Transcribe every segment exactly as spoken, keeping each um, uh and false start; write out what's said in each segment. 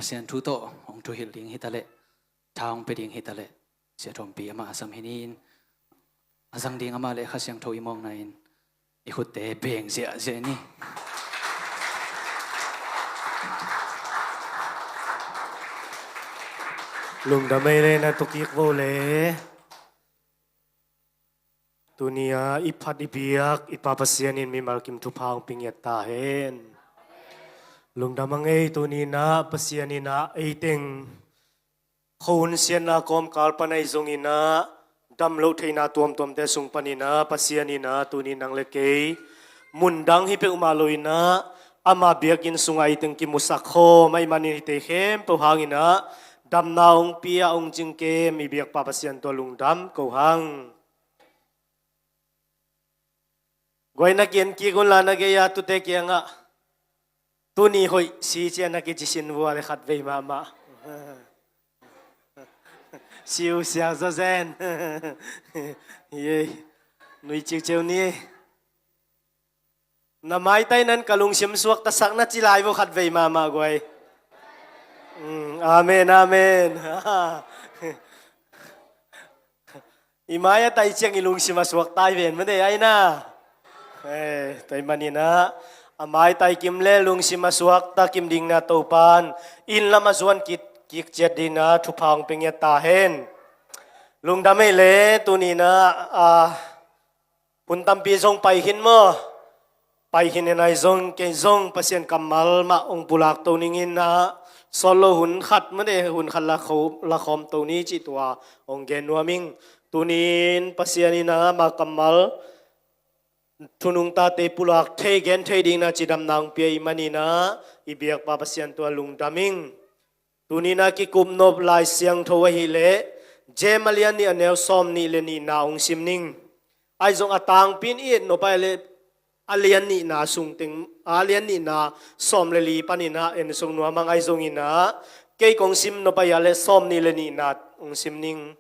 Pasian thu tawh hong thuhilh ding hi ta leh, tha hong pia ding hi ta leh, Sia Thawmpi amah a sam hi ni in, a zang ding amah le Kha Siangtho i mawkna in i khutte beng ziahziah ni. Lungdam ei le, na tukik vo le. Tuni-a i phat i biak i Pa Pasian in mimal kim thupha hong pia ngiat ta hen. Lungdam a ngei, tuni-in ah Pasian in ah ei teng khuahun siatna kawmkal pan ahi zongin ah, damloh theihna tuamtuamte sung panin ah Pasian in ah tuni nang le kei mun dang hi peuhmah loin ah, ama biakinn sungah ei teng kimusak khawm ahih manin hihte khempeuh hangin ah damna hong pia, hong cingkem i biakpa Pasian tua lungdam ko hang. Guai, na kian kik un la, na gei-a tute kiangah tuni hoih si ci-a na kici sin vua le khatvei mahmah. Siu siau zazen. Yei. Nui ciuciu ni. Na maitai nan ka lungsim suaktasak na ci lai vua khatvei mahmah guai. Mm, amen, amen. I mai a tai ciang i lungsim a suakta hi ven mah de ai na. Eh, tua ahih manin ah a maitai kim le lungsim a suakta kim dingin ah Topan inn lam a zuan kik, kik ciat dingin ah thupha hong pia ngiat ta hen. Lungdam ei le, tuni-in ah, ah, hun tampi zong pai khin maw? Pai khin in ahi zong, kei zong Pasian kammal mah hong pulak to ning in ah, sawt lo hun khat mah de, hun khat la kho-, la khawm to ni cih tua hong gen nuam ing. Tuni-in Pasian in ah ama kammal thu nungtate pulak thei, gen thei dingin ah cidamna hong pia ahih manin ah i biakpa Pasian tua lungdam ing. Tuni-in ah kikup nop Lai Siangtho ahih leh James a lian nih a neu sawm nih le nihna hong sim ning. Ahi zong a tangpi-in i et nop ahih leh a lian nihna sung teng, a lian nihna sawm le li panin ah en suk nuam ing. Ahi zongin ah kei kong sim nop ahih leh sawm nih le nihna hong sim ning.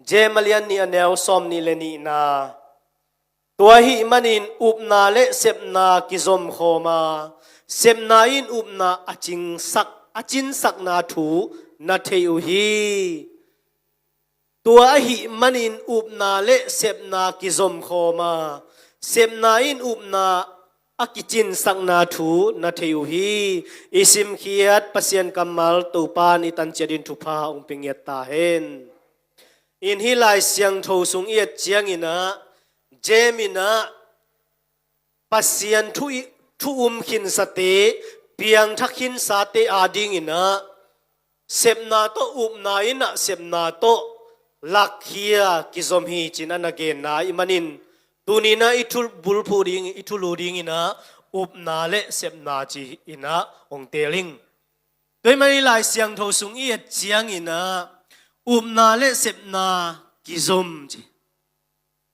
James a lian nih a neu sawm nih le nihna. Tua ahih manin upna le sepna kizom khawm a, sepna in upna a cingsak, a cinsakna thu na thei uh hi. Tua ahih manin upna le sepna kizom khawm a, sepna in upna a kicinsakna thu na thei uh hi. I simkhiat Pasian kammal Topan i tan ciat dingin thupha hong pia ngiat ta hen. In hih Lai Siangtho sung i et ciangin ah, James in ah Pasian thu i, thu um khinsate, piangthak khinsate adingin ah sepna tawh, upna in ah sepna tawh lakkhia kizom hi ci-in ah na genna ahih manin, tuni-in ah i thu bulphuh ding, i thulu dingin ah upna le sepna ci-in ah hong teel ing. Tua ahih manin Lai Siangtho sung i et ciangin ah upna le sepna kizom ci.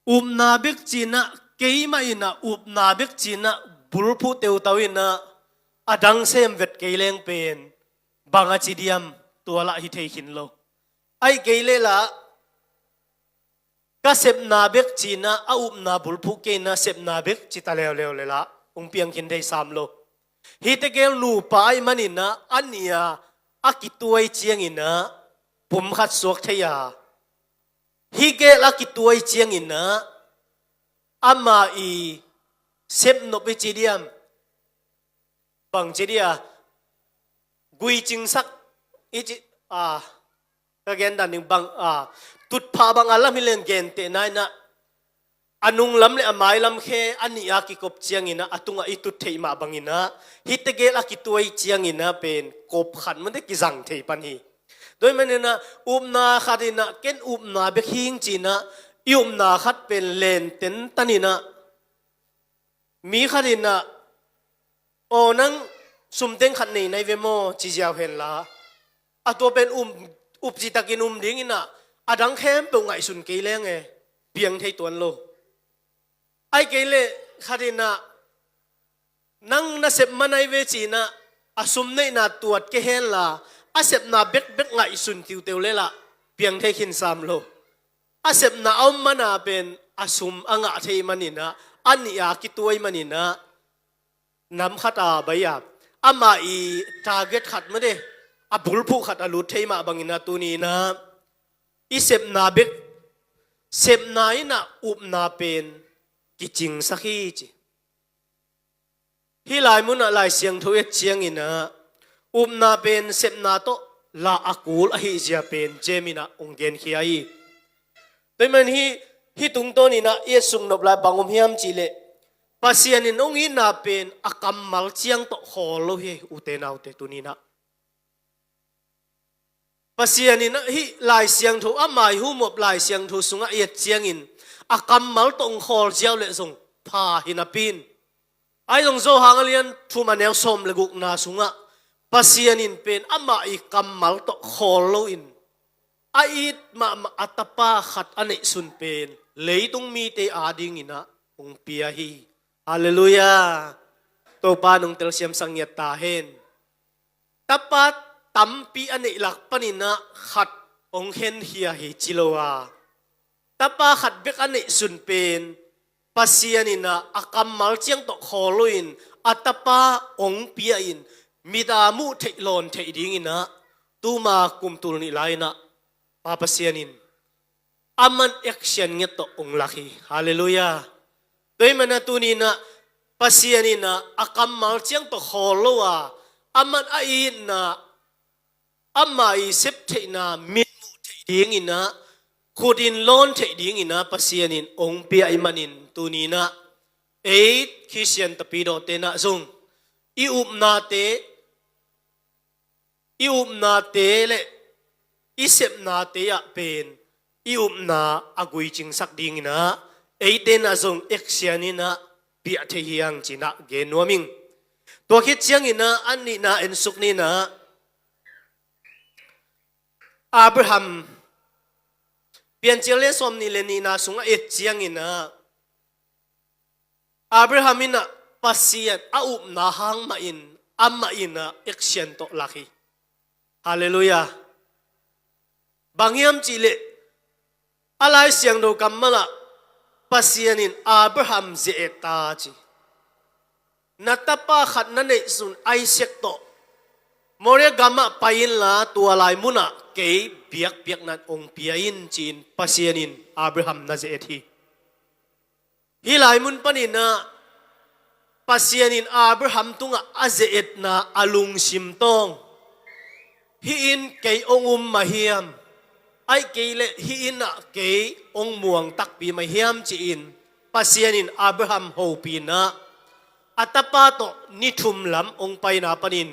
Upna bek ci-in ah, keimah in ah upna bek ci-in ah bulphuh teutau in ah, a dang sem vet kei leng pen bang a ci diam, tua lah hi thei khin lo. Ahih kei leh lah ka sepna bek ci-in ah, a upna bulphuh kei in ah sepna bek ci ta leuleu leh lah hong piang khin thei sam lo. Hih tegel nupa ahih manin ah a nih a a kituai ciangin ah pumkhat suak thei a, hih gel a kituai ciangin ah ama i sepnop i ci diam, bang ci dia, gui cingsak i ci, a, ka gen dan ding bang, a, tutphah bang a lam hi leng gentehna in ah a nunglam le a mailam khe a nih a kikop ciangin ah a tungah i tut theih mah bangin ah hih tegel a kituai ciangin ah pen kop khat mah teh kizang thei pan hi. Tua ahih manin ah upna khat in ah ken upna bek hi ing ci-in ah i upna khat pen len tentan in ah mi khat in ah, aw, nang sum teng khat nei nai ve maw, ci ziau hen la, a tua pen um, up citakin um dingin ah a dang khempeuh ngaihsun kei leng e, piang thei tuan lo. Ahih kei leh khat in ah, nang na sep ma nai ve ci-in ah a sum neihna tuat kei hen la, a sepna bekbek ngaihsun tiuteu leh lah piang thei khin sam lo. A sepna a om mana pen a sum a ngah thei manin ah, a nih a kituai manin ah, nam khat a bai a, amah i target khat mate, a bulphuh khat a lut thei mah bangin ah tuni-in ah i sepna bek, sepna in ah upna pen kicingsak hi ci. Hih lai munah Lai Siangtho et ciangin ah upna pen sepna tawh lah a kul ahih zia pen James in ah hong genkhia hi. Tua ahih manin hih, hih tungtawnin ah i et suk nop lai bang om hiam cih leh, Pasian in hong itna pen a kammal ciang tawh khawl lo hi, ute naute, tuni-in ah. Pasian in ah hih Lai Siangtho, a mai humop Lai Siangtho sungah i et ciangin a kammal tawh hong khawl ziau leh zong pha hi napi-in, ahi zong Johan a lian thum a neu sawm le gukna sungah Pasian in pen amah i kammal tawh khawl loin a it mahmah a tapa khat a neihsun pen leitung mite adingin ah hong pia hi. Halleluiah. Topa in hong telsiamsak ngiat ta hen. Tapa tampi a neih lak panin ah khat hong khenkhia hi ci lo a, tapa khat bek a neihsun pen Pasian in ah a kammal ciang tawh khawl loin a tapa hong pia in, mit a muh theih lawn theih dingin ah tuma kum tul nih lai-in ah Pa Pasian in aman action ngiat tawh hong lak hi. Halleluiah. Tua ahih manin ah tuni-in ah Pasian in ah a kammal ciang tawh khawl lo a, aman a itna, amah i sep theihna, mit muh theih dingin ah, khut in lawn theih dingin ah Pasian in hong pia ahih manin tuni-in ah ei Khristian tapidawte in ah zong i upnate, i upnate le i sepnate ah pen i upna a guicingsak dingin ah eite in ah zong action in ah piak thei hi hang ci-in ah gen nuam ing. Tua khit ciangin ah a nihna en suk ni-in ah, Abraham, Piancil le sawmnih le nihna sungah et ciangin ah, Abraham in ah Pasian a upna hang mahin, amah in ah action tawh lak hi. Halleluiah. Bang hiam cih leh a Lai Siangtho kammal ah Pasian in Abraham ze-et ta ci. Na tapa khat na neihsun Isaac tawh Moria gamah pai inla, tua lai munah kei biakpiakna hong pia in ci-in Pasian in Abraham na ze-et hi. Hih lai mun panin ah Pasian in Abraham tungah a ze-etna, a lungsim tawng, hih in kei hong um mah hiam? Ahih kei leh hih in ah kei hong muang takpi mah hiam ci-in Pasian in Abraham hopihna, a tapa tawh ni thum lam hong paina panin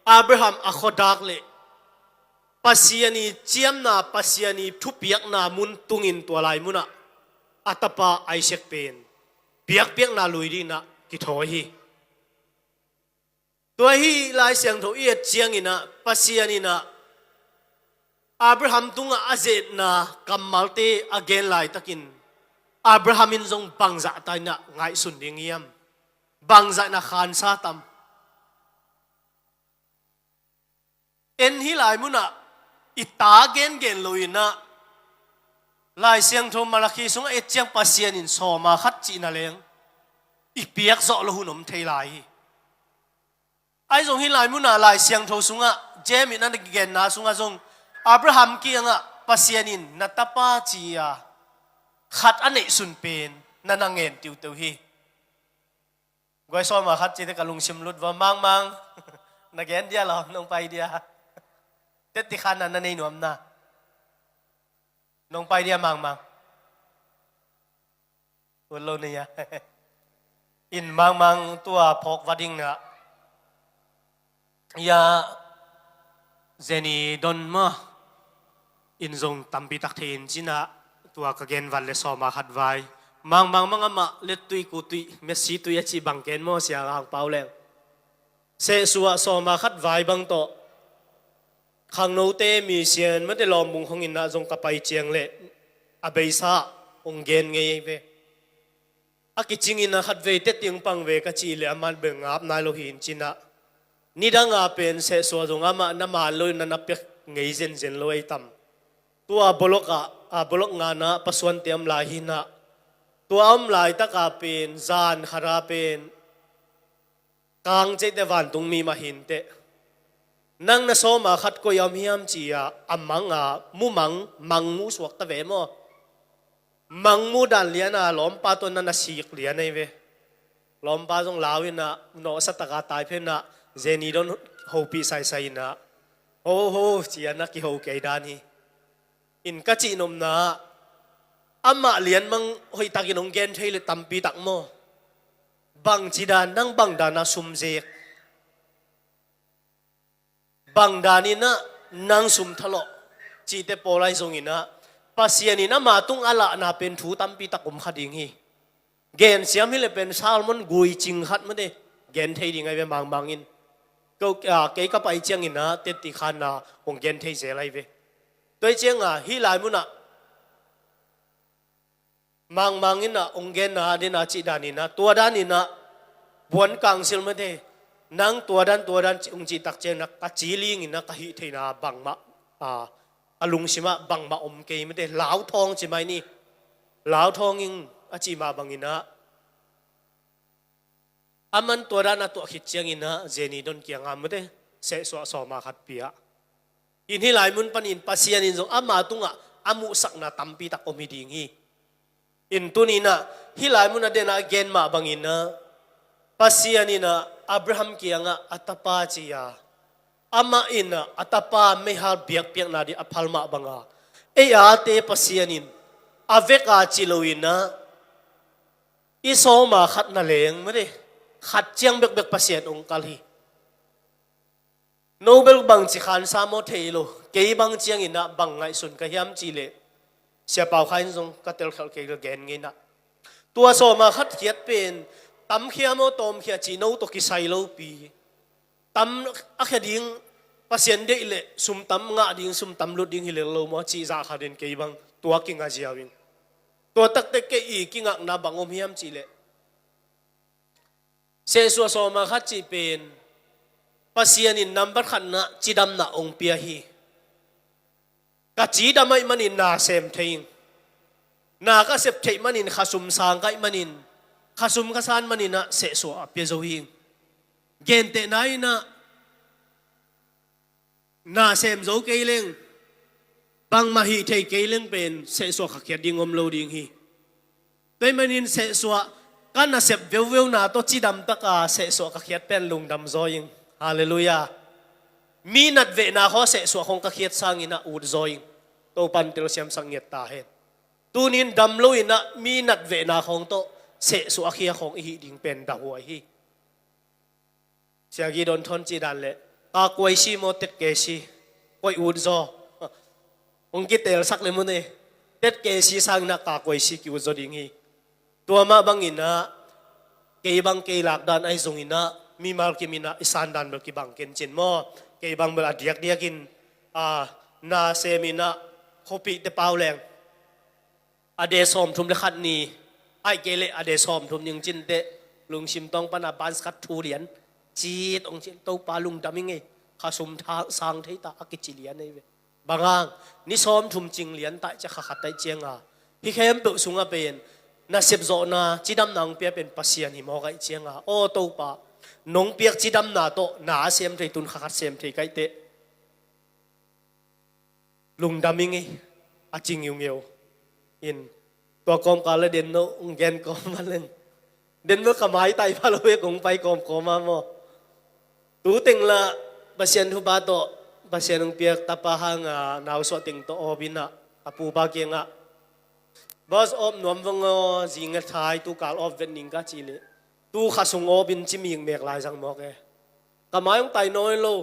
Abraham a khuadak leh Pasian i ciamna, Pasian i thupiakna mun tungin tua lai munah a tapa Isaac pen biakpiakna lui dingin ah kithawi hi. Tua hih Lai Siangtho i et ciangin ah Pasian in ah Abraham tungah a ze-etna kammalte a gen laitakin Abraham in zong bangzah ta in ah ngaihsun ding hiam? Bangzah in ah khansa tam? En hih lai munah i ta gengen lo-in ah Lai Siangtho Malakhi sungah et ciang Pasian in sawma khat cihna leng i piak zawh loh hun om thei lai hi. Ahi zong hih lai munah Lai Siangtho sungah James in a genna sungah zong Abraham kiangah Pasian in na tapa ci-a khat a neihsun pen na na ngen tiuteu hi. Guai, sawma khat cite ka lungsim lut va, Mangmang. Na gen dia lawm, nong pai dia. Teti khan na na nei nuam na. Nong pai dia, Mangmang. Ut lo nei a. In Mangmang tua phawk va ding na. Ya, Zeni Don maw, in zong tampi tak thei in ci-in ah, tua ka gen vat le sawma khat vai. Mangmang, Mangmang amah lettui, kutui, Messi tui a cih bang ken maw, sia hang pau leng. Sehsuah sawma khat vai bang tawh khangnote, mission mate lawmbung hong in ah zong ka pai ciang leh a beisa hong gen ngei ve. A kicingin ah khatvei teti hong pang ve ka cih leh amah bel ngap nai lo hi in ci-in ah, nidang a pen sehsuah zong amah na man lo in na na piak ngei zenzen lo ei tam. Tua bolok ah, a bolok ngan ah pasuante om lai hi in ah, tua om laitak a pen zan khat a pen Kang ceite vantung mi mah hi inteh. Nang na sawma khat koi a om hiam ci-a a mang a, mu mang, mang mu suak ta ve maw? Mang mu dan lian a lawmpa tawh na na sik lian ahi ve. Lawmpa zong lau in ah, nawhsa taka tai phen ah, Zeni don hopih saisai in ah, ho ho ci-a na kiho kei dan hi. In ka cih nopna ah, amah lian mang hoihtakin hong gen thei le tampi tak maw? Bangci dan, nang bang dan a sum zek? Bang dan in ah nang sum thalawh? Cihte pawl ahi zongin ah, Pasian in ama tung a lahna pen thu tampi tak om kha ding hi. Gen siam hi le pen Salmon gui cing khat mate gen thei ding ahi ve, mangmang in. Ko, a, kei ka pai ciangin ah teti khan ah hong gen thei zel ahi ve. Tua hi ciang ah, hih lai mun ah mangmang in ah hong genna a den a cih dan in ah, tua dan in ah buan kangsil mate, nang tua dan, tua dan ci, hong cih tak ciang ah, ka ci ling in ah ka hih theihna bangmah, a, a lungsim ah bangmah om kei mate, lauthawng ci mai ni. Lauthawng in a cih mah bangin ah, aman tua dan a tuah khit ciangin ah Zeni don kiangah mate, sehsuah sawma khat pia. In hih lai mun panin Pasian in zong ama tungah a muhsakna tampi tak om hi ding hi. In tuni in ah, hih lai mun a den a gen mah bangin ah, Pasian in ah Abraham kiangah a tapa ci-a, amah in ah a tapa meihal biakpiakna ding a phal mah banga, ei ate Pasian in a vek a ci lo in ah, i sawma khat na leng mate, khat ciang bekbek Pasian hong kal hi. No bel bangci khansa maw thei lo, kei bang ciangin ah bang ngaihsun ka hiam cih leh, Sia Pau Khai in zong ka telkhelh kei ka gen ngei in ah, tua sawma khat khiat pen tamkhia maw tawmkhia cih no tawh kisai lopi. Tam a khia ding, Pasian deih leh sum tam ngah ding, sum tam lut ding hi lel lo maw cih zah khat in kei bang tua kinga ziau in. Tua takte kei i kingakna bang om hiam cih leh, sehsuah sawma khat cih pen Pasian in nambat khatna cidamna hong pia hi. Ka cidam ahih manin na sem thei ing. Na ka sep theih manin, khasum sang ka hih manin, khasum ka san manin ah sehsuah a pia zo hi ing. Gentehna in ah, na sem zo kei leng, bangmah hih thei kei leng pen sehsuah khakhiat ding om lo ding hi. Tua ahih manin sehsuah ka nasep veuveuna tawh cidam taka sehsuah ka khiat pen lungdam zaw ing. Halleluiah. Mi natvehna khaw sehsuah khawng ka khiat sangin ah ut zaw ing. Topan telsiamsak ngiat ta hen. Tunin dam loin ah mi natvehna khawng tawh sehsuah a khia khawng i hih ding pen dahuai hi. Sia Gideon Thon cih dan leh, ka kuaisi maw, tet kesi, koih ut zaw. Hong kitelsak le mun e, tet kesi sangin ah ka kuaisi ki-ut zaw ding hi. Tua mah bangin ah, kei bang kei lak dan ahi zongin ah, mimal kim in ah i san dan bel kibang ken cin maw. Kei bang bel a diakdiakin, a, na sem in ah, khuapihte pau leng, a de sawmthum le khat ni, ahih kei leh a de sawmthum ni hong cin teh, lungsim tawng pan a bans khat thu lian, cit hong cin, Topa lungdam ing ei, khasum tha-, sang thei ta, a kici lian ei ve. Bang hang, ni sawmthum cing lian ta cia, kha khat ta ciang a, hih khempeuh sungah pen nasep zawhna, cidamna hong pia pen Pasian hi mawk ahih ciang a, aw Topa, nong piak cidamna tawh na a sem thei, tun kha khat sem thei ka hih teh, lungdam ing ei, a ci ngiungeu. In, tua kawmkal le den no hong gen kawm a leng, den no ka maitai pha lo e, kong pai kawmkawm a maw. Tu teng lah Pasian thupha tawh, Pasian hong piak tapa hang a nausuah teng tawh awp in ah, a pupa kiangah, Boss, awp nuam vong aw, zing a thai, tu kal awp vet ning ka cih leh, tu kha sung awp in ci mikmek lai zang mawk e. Ka mai hong tai nawn lo.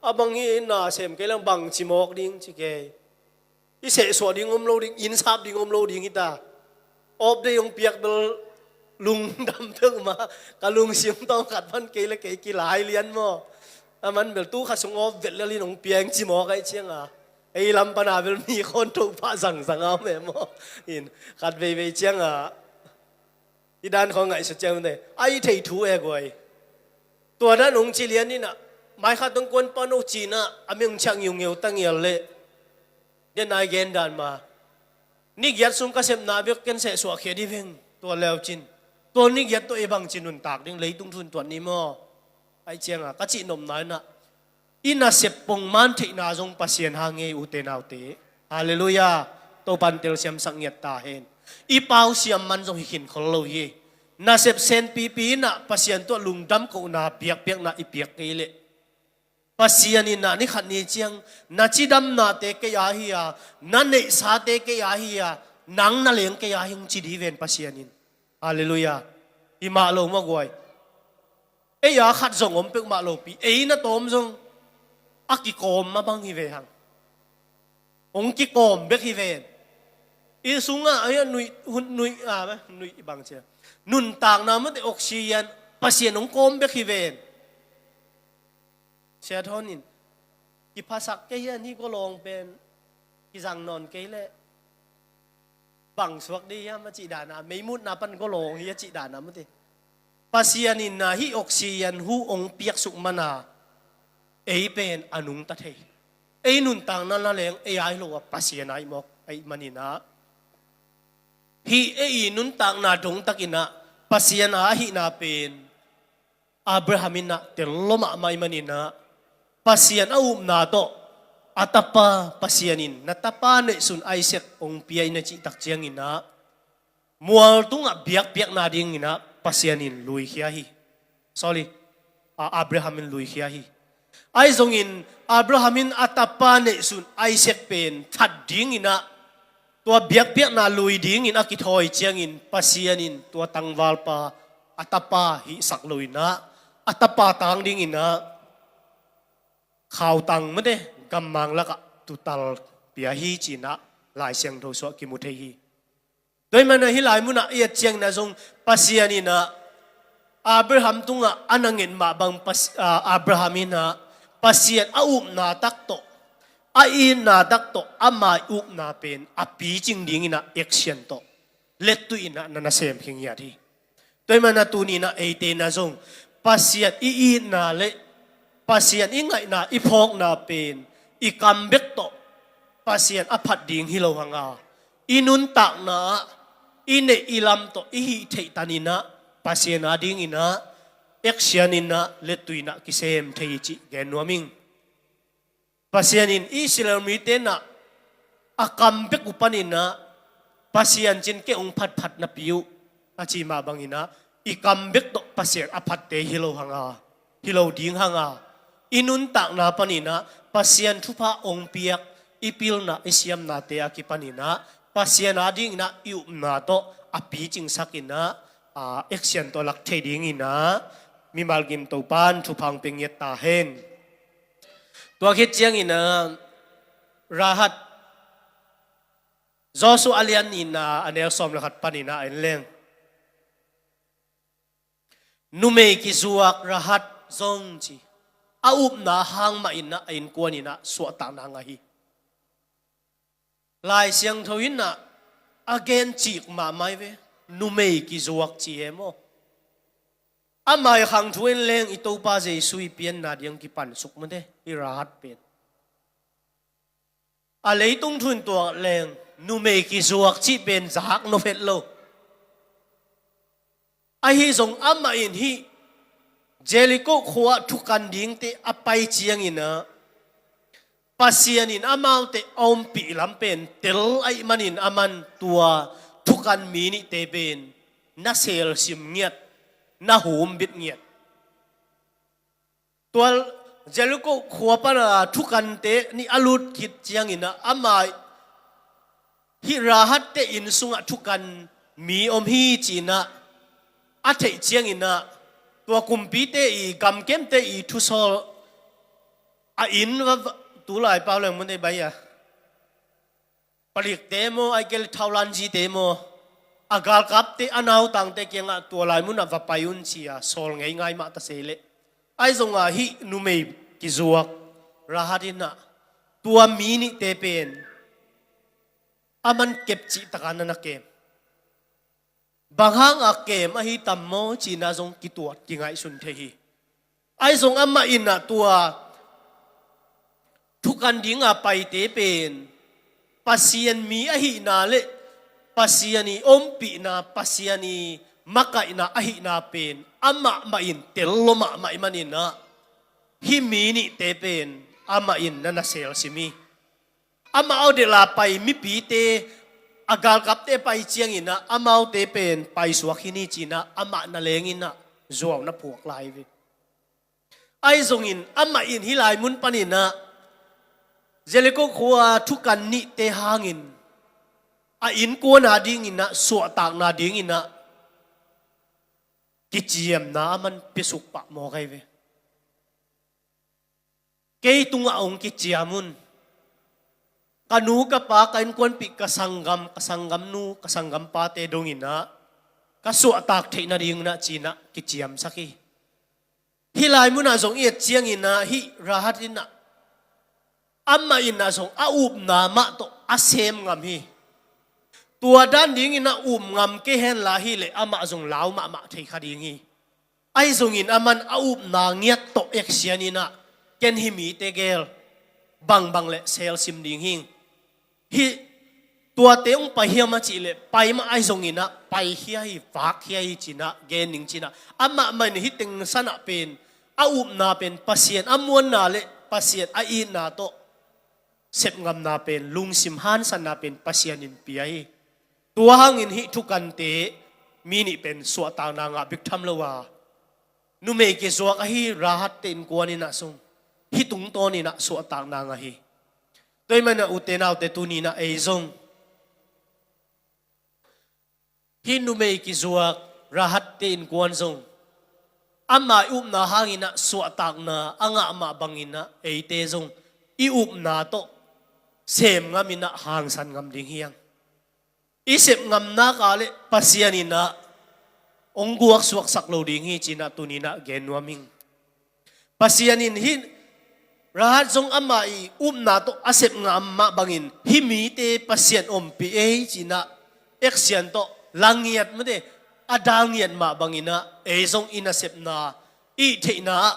A bang hi, na sem kei leng bang ci mawk ding ci kei. I sehsuah ding om lo ding, inn sap ding om lo ding hi ta. Awp dei hong piak bel lungdam peuhmah, ka lungsim tawng khat pan kei le kei kilai lian maw. A man bel tu kha sung awp vet lel in hong piang ci mawk ahih ciang a, ei lam pan a bel mi khawn Topa zangzang a om e maw. In, khat veivei ciang a, i dan khawng ngaihsut ciang un te, a i thei thu e guai. Tua dan hong ci lian in ah, mai khat hong kuan pan hong ci in ah, a mi hong ciah ngiungeu ta ngial leh, den a i gen dan mah, ni giat sung ka sepna bek ken sehsuah khia dih veng, tua leu cin, tua ni giat tawh ei bang ci nuntak ding, leitung thu in tuat ni maw. Aih cianga ka cih nopna inah i nasep pongman theihna zong Pasian hang hi, ute naute. Halleluiah. Topan telsiamsak ngiat ta hen. I pausiam man zong hi khinkhol lo hi. Nasep senpipi inah Pasian tawh lungdam kohna biakpiakna i piak kei leh Pasian inah ni khat ni ciang na cidamnate kei a hi a, na neihsate kei a hi a, nang na leng kei a hi hong ci di ven Pasian in. Halleluiah. Hi mah lo maw guai. Ei a khat zong om peuhmah lopi, ei na tawm zong a kikawm mah bang hi ve hang. Hong kikawm bek hi ven. I sungah a nuih hun nuih a nuih bang cia nuntakna mate oxygen Pasian hong kawm bek hi ven. Sia Thawn in kiphasak kei hian hi golawng pen kizang nawn kei leh bang suak dih hiam a cih dana, meimutna pan golawng hi a cih dana mate. Pasian inah hih oxygen hu hong piaksuk mana ei pen a nungta thei. Ei nuntakna na leng ei a hi lo a Pasian a hi mawk ahih maninah hih ei i nuntakna dongtakinah Pasian a ahihna pen Abraham inah tel lo mahmah ahih maninah Pasian a upna tawh a tapa Pasian in na tapa neihsun Isaac hong pia in a cihtak cianginah mual tungah biakpiakna dinginah Pasian in luikhia hi. Sorry, a, Abraham in luikhia hi. Ahi zongin Abraham in a tapa neihsun Isaac pen that dinginah tua biakpiakna lui dingin a kithawi ciangin Pasian in tua tangvalpa a tapa hihsak loinah a tapa tang dinginah khautang mate gammang lakah tutal pia hi cinah Lai Siangtho suah kimu thei hi. Tua ahih manah hih lai munah i et cianginah zong Pasian inah Abraham tungah a na nget mah bang Pas-, a, Abraham inah Pasian a upna tak tawh a itna tak tawh ama i upna pen a picing dinginah action tawh lettuh inah na nasem khingiat hi. Tua ahih manah tuninah eite na zong Pasian i itna le Pasian i ngaihna i phawkna pen i kam bek tawh Pasian a phat ding hi lo hanga i nuntakna ah i neih i lam tawh i hih theih taninah Pasian a dinginah action inah lettuh inah kisem thei hi cih gen nuam ing. Pasian in Israel mite inah a kam bek uh paninah Pasian cin kei hong phatphat napi uh a ci mah banginah i kam bek tawh Pasian a phatte hi lo hanga hi lo ding hanga i nuntakna paninah Pasian thupha hong piak i pilna i siamnate a kipaninah Pasian a dinginah i upna tawh a picingsakinah a action tawh lak thei dinginah mimal gim Topan thupha hong pia ngiat ta hen. Tua khit ciangin ah, Rahab, Joshua a lian nihna a neu sawm le khat panin ah en leng, numei kizuak Rahab zong ci, a upna hang mah in ah a innkuan in ah suahtakna ngah hi. Lai Siangtho in ah a gen cik mahmah hi ve, numei kizuak ci hi maw. Amah i khang thu en leng i Topa Jesu i pianna ding kipan suk mate, i Rahab pen. A leitung thu in tuak leng numei kizuak cih pen zak nop het lo. Ahi zong amah in hih Jericho khua thukan dingte a pai ciangin ah, Pasian in amaute a ompih lam pen tel ahih manin aman tua thukan mi nihte pen na selsim ngiat, na humbit ngiat. Tua Jericho khua pana thukante nih a lut khit ciangin ah, amah hih Rahab te inn sungah thukan mi om hi ci-in ah a theih ciangin ah, tua kumpite i gamkemte i thusawl a inn va, va, tulai pau leng mun ei bai a, palikte maw, ai kei le thaulanzite maw, a galkapte, a nautangte kiangah tua lai munah va pai un ci-a sawl ngei ngai mah ta se leh, ahi zongah hih numei kizuak Rahab in ah tua mi nihte pen aman kep cih takin ah na kem. Bang hanga kem ahi tam maw ci-in ah zong kituat kingaihsun thei hi. Ahi zong amah in ah tua thukan dinga paite pen Pasian mi ahihna le Pasian i ompihna, Pasian i makaihna ahihna pen amah mah in tel lo mahmah ahih manin ah, Hih mi nihte pen amah in na na selsim hi. Amau delh a pai mipite, a galkapte pai cianginah amaute pen paisuak hi ni cinah amah na lenginah zuau na phuak lai ve. Ahi zongin amah in hih lai mun paninah Jericho khua thukan nihte hangin a innkuan a dinginah suahtakna dinginah kiciamna a man piasuk pah mawk ahi ve. Kei tungah hong kiciam un. Ka nu ka pa ka innkuanpih ka sanggam, ka sanggamnu ka sanggampate donginah ka suahtak theih nadinginah cinah kiciamsak hi. Hih lai munah zong i et cianginah hih Rahab inah amah inah zong a upna mah tawh a sem ngam hi. Tua dan dinginah up ngam kei henla hileh amah zong lau mahmah thei kha ding hi. Ahi zongin a man a upna ngiat tawh eksianinah ken hih mite gel bangbang le selsim ding hi. Hih tuate hong pai hiam a cihleh pai mah ahi zonginah paikhia hi, vakkhia hi cinah gen ning cinah amah mah in hih teng sanah pen a upna pen Pasian a muanna le Pasian a itna tawh sepngamna pen lungsim hansanna pen Pasian in pia hi. Tua hangin hih thukante mi nih pen suahtakna ngah bek tham lo a, numei kizuak ahi Rahab te innkuan inah zong hih tungtawn inah suahtakna ngah hi. Tua ahih manah ute naute tuni inah ei zong hih numei kizuak Rahab te innkuan zong ama i upna hanginah suahtakna a ngah mah banginah eite zong i upna tawh sem ngaminah hangsan ngam ding hi hang. I sep ngamnak a le Pasian inah hong guak suaksak lo ding hi cinah tuninah gen nuam hing. Pasian in hih Rahab zong ama i upna tawh a sep ngam mah bangin hih mite Pasian ompih ei cinah eksian tawh la ngiat mate, a dal ngiat mah banginah ei zong i nasepna i theihna ah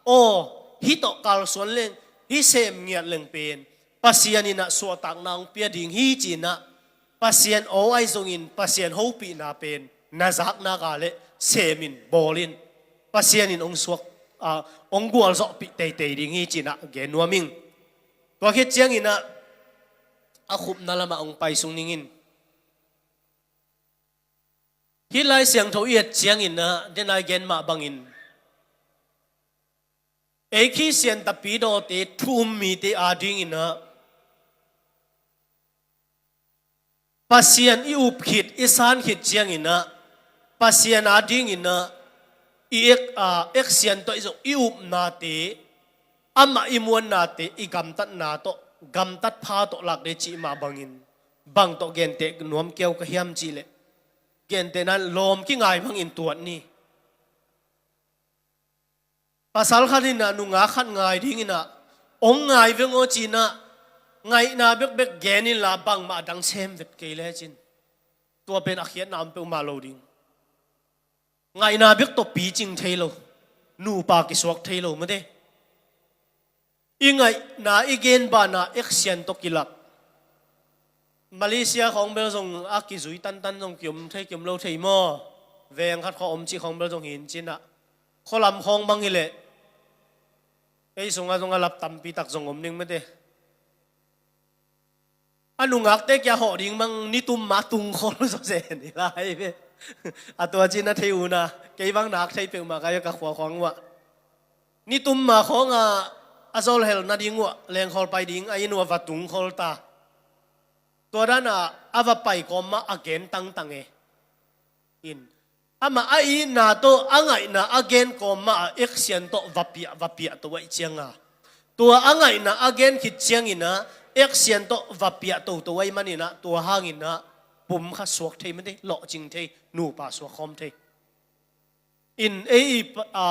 aw, hih tawh kalsuan leng, hih sem ngiat leng pen Pasian inah suahtakna hong pia ding hi cinah Pasian aw ahi zongin Pasian hopihna pen na zaknak a le semin bawlin Pasian in hong suak, a, hong gualzawhpih teitei ding hi cinah gen nuam hing. Tua khit cianginah a khupna lamah hong pai sung ningin. Hih Lai Siangtho i et cianginah denai gen mah bangin ei Khristian tapidawte thu um mite a dinginah Pasian i up khit i san khit cianginah Pasian a dinginah i ek, a, eksian tawh i zong i upnate, amah i muannate i gamtatna tawh gamtat pha tawh lak dei cih mah bangin bang tawh genteh nuam kiau ka hiam cihleh gentehna lawm kingai bangin tuat ni. Pasal khat inah nungak khat ngai dinginah hong ngai veng aw cinah ngaihna bekbek gen inla bangmah a dang sem vet kei lecin tua pen a khiatna om peuhmah lo ding. Ngaihna bek tawh picing thei lo, nupa kisuak thei lo mate. I ngaihna i gen banah eksian tawh kilak. Malaysia khawng bel zong a kizui tantan zong kiom thei kiom lo thei maw? Veng khat khawng om cih khawng bel zong hin cinah khualam khawng bang hileh ei sungah zong a lap tampi tak zong om ning mate. A nungakte kia hawh ding bang nitum mah tungkhawl zawzen hi lai ve. A tua cin a thei una kei bang nak thei peuhmah ka ia ka khua khawng uah nitum mah khawngah a zolhel nading uah lengkhawl pai ding a inn uah va tungkhawl ta. Tua danah a va pai kawm mah a gen tangtang e. In amah a itna tawh a ngaihna a gen kawm mah a eksian tawh va piah va piah to aih cianga tua a ngaihna a gen khit cianginah eksian tawh va piah toto aih maninah tua hanginah pum kha suak thei mate, lawhcing thei, nupa suak khawm thei. In ei i pa, a,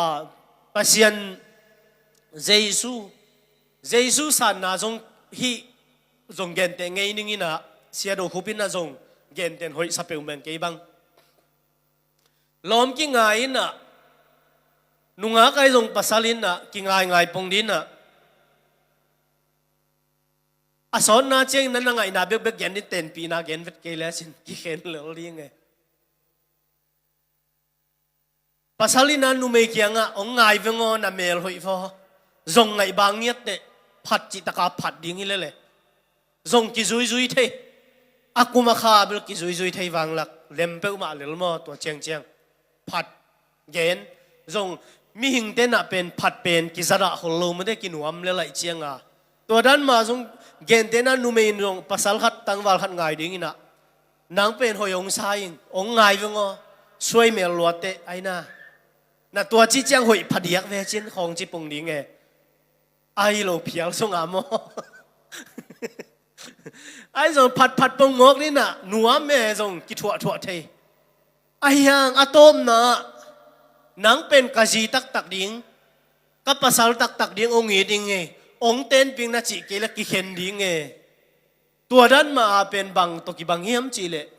Pasian Jesu, Jesu sanna zong hih zong genteh ngei ninginah Sia Do Khup inah zong genteh hoihsa peuhmeng kei bang. Lawm kingai inah nungak ahi zong pasal inah kingaingai pong dinah a sawtna ciangin na na ngaihna bekbek gen din tenpihna gen vet kei lecin kikhen lel ding e. Pasal inah numei kiangah hong ngai veng aw na mel hoih vaw. Zong ngaih bang ngiat teh, phat cih taka phat ding hi lele. Zong kizuizui thei. A kum a kha bel kizuizui thei vanglak lem peuhmah lel maw, tua ciangciang phat gen. Zong mihing tenah pen phat pen kizadah hol lo mate, kinuam le laih cianga. Tua dan mah zong gentehna numei in zong pasal khat tangval khat ngai dinginah, nang pen hoih hong sa ing, hong ngai veng aw, suai mel luatteh aina. Na tua ci ciang hoih phadiak ve cin khawng ci pong ding e. Ai lo phial sungah maw? Ai zong phatphat pong mawk dinah nuam e, zong kithuahthuah thei. Ahi hang a tawpna, nang pen ka zi taktak ding, ka pasal taktak ding hong it ding e, hong tenping na cih kei le kikhen ding e. Tua dan mah a pen bang tawh kibang hiam cihleh,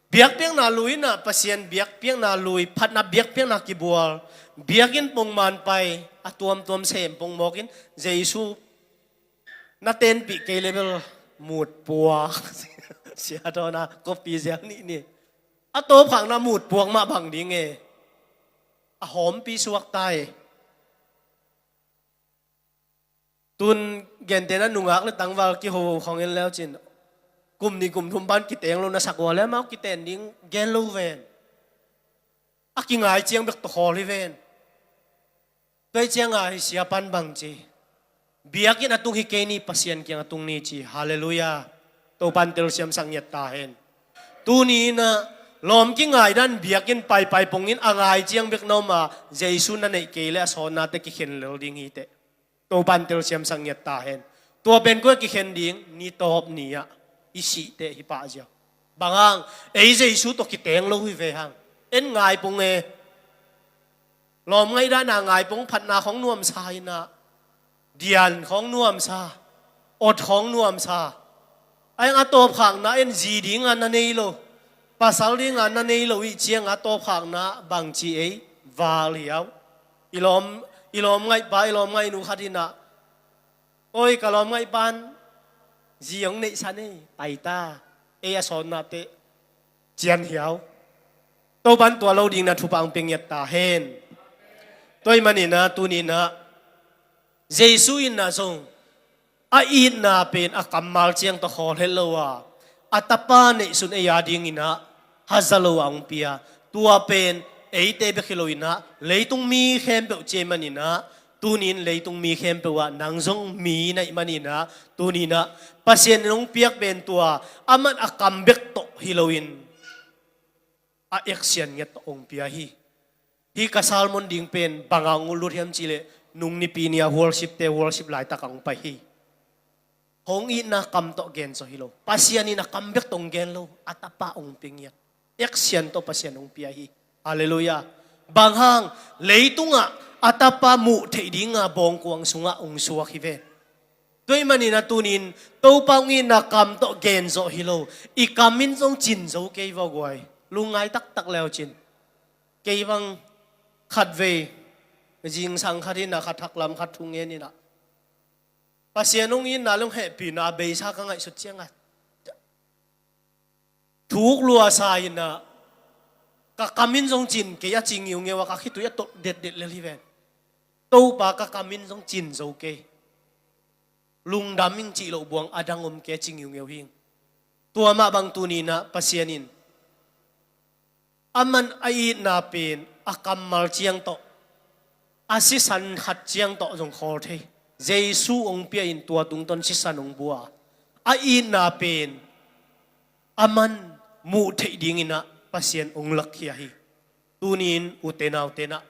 biakpiakna lui inah, Pasian biakpiakna lui, phatna biakpiakna kibual, biakinn pongman pai, a tuamtuam sem pong mawkin, Jesu na tenpih kei le bel mutpuak. Siatawna kopi ziau nih ni. A tawpkhakna mutpuak mah bang ding e. A hawmpi suak ta e. Tun gentehna nungak le tangval kiho khawng en leucin, kum nih kum thum pan kiteng lo na sak ua le amau kiten ding gen lo ven. A kingai ciang bek tawh khawl hi ven. Tua hi cianga hi siapan bang ci, biakinn a tung hi kei ni, Pasian kiang a tung ni ci. Halleluiah. Topan telsiam sak ngiat ta hen. Tuni inah lawm kingai dan biakinn paipai pongin a ngai ciang bek na om a, Jesu na neih kei le a sawnnate kikhen lel ding hi teh. Topan telsiam sak ngiat ta hen. Tua pen kua kikhen ding? Ni tawp ni-ah i sih teh hi pah ziau. Bang hang? Ei Jesu tawh kiteng lo hi ve hang. En ngai pong e. Lawm ngaih dana ngai pong, phatna khawng nuamsa inah, dian khawng nuamsa, ot khawng nuamsa. Ahi hang a tawpkhakna en zi dinga na nei lo, pasal dinga na nei lo ih cianga a tawpkhakna bang ci ei? Val hiau. I lawm, i lawm ngaihpa, i lawm ngaihnu khat inah, oi, ka lawm ngaihpan zi hong neihsan ei, pai ta. Ei a sawnnate cian hiau. Topan tua lo ding na thupha hong pia ngiat ta hen. Tua ih maninah tuni inah Jesu innah zong a itna pen a kammal ciang tawh khawl het lo a, a Tapa neihsun ei a dinginah haza lo a hong pia. Tua pen eite bek hi lo inah leitung mi khempeuh ci ei maninah, tunin leitung mi khempeuh ah nang zong mi na ih maninah, tuninah Pasian in hong piak pen tua aman a kam bek tawh hi loin a action ngiat tawh hong pia hi. Hih ka sermon ding pen banga hong lut hiam cihleh, nung nipi ni-a worship-te worship laitak a hong pai hi. Hong itna kam tawh gen zaw hi lo. Pasian in a kam bek tawh hong gen lo. A Tapa hong pia ngiat. Action tawh Pasian hong pia hi. Halleluiah. Bang hang? Leitungah a Tapa muh theih dinga bawngkuang sungah hong suak hi ve. Tua ih maninah tunin Topa hong itna kam tawh gen zawh hi lo. I kam in zong cin zo kei vua guai. Lungngai taktak leucin. Kei bang khatvei zingsang khat inah khat haklam khat thu ngen inah, Pasian hong itna le hong hehpihna a beisa ka ngaihsut ciangah thuk luasa inah, ka kam in zong cin kei a ci ngiungeu a, ka khitui a tolh detdet lel hi ven. Topa, ka kam in zong cin zo kei. Lungdam ing cih loh buang a dang om kei a ci ngiungeu hi ing. Tua mah bang tuninah Pasian in aman a itna pen a kammal ciang tawh, a sisan khat ciang tawh zong khawl thei. Jesu hong pia in tua tungtawn sisan hong bua. A itna pen aman muh theih dinginah Pasian hong lakkhia hi. Tunin ute naute nah,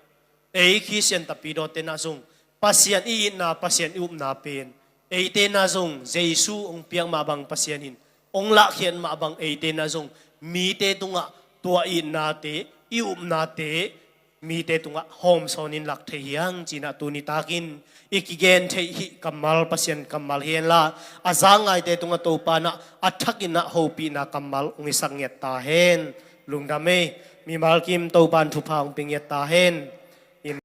ei Khristian tapidaw tenah zong Pasian i itna, Pasian i upna pen, ei tenah zong Jesu hong piak mah bang Pasian in hong lahkhiat mah bang ei tenah zong mite tungah tua itnate, i upnate mite tungah hawmsawnin lak thei hi hang cinah tuni takin i kigen theih hih kammal Pasian kammal hi henla, a za ngaite tungah Topa nah a thakinah hopihna kammal hong hisak ngiat ta hen. Lungdam ei. Mimal kim Topa in thupha hong pia ngiat ta hen.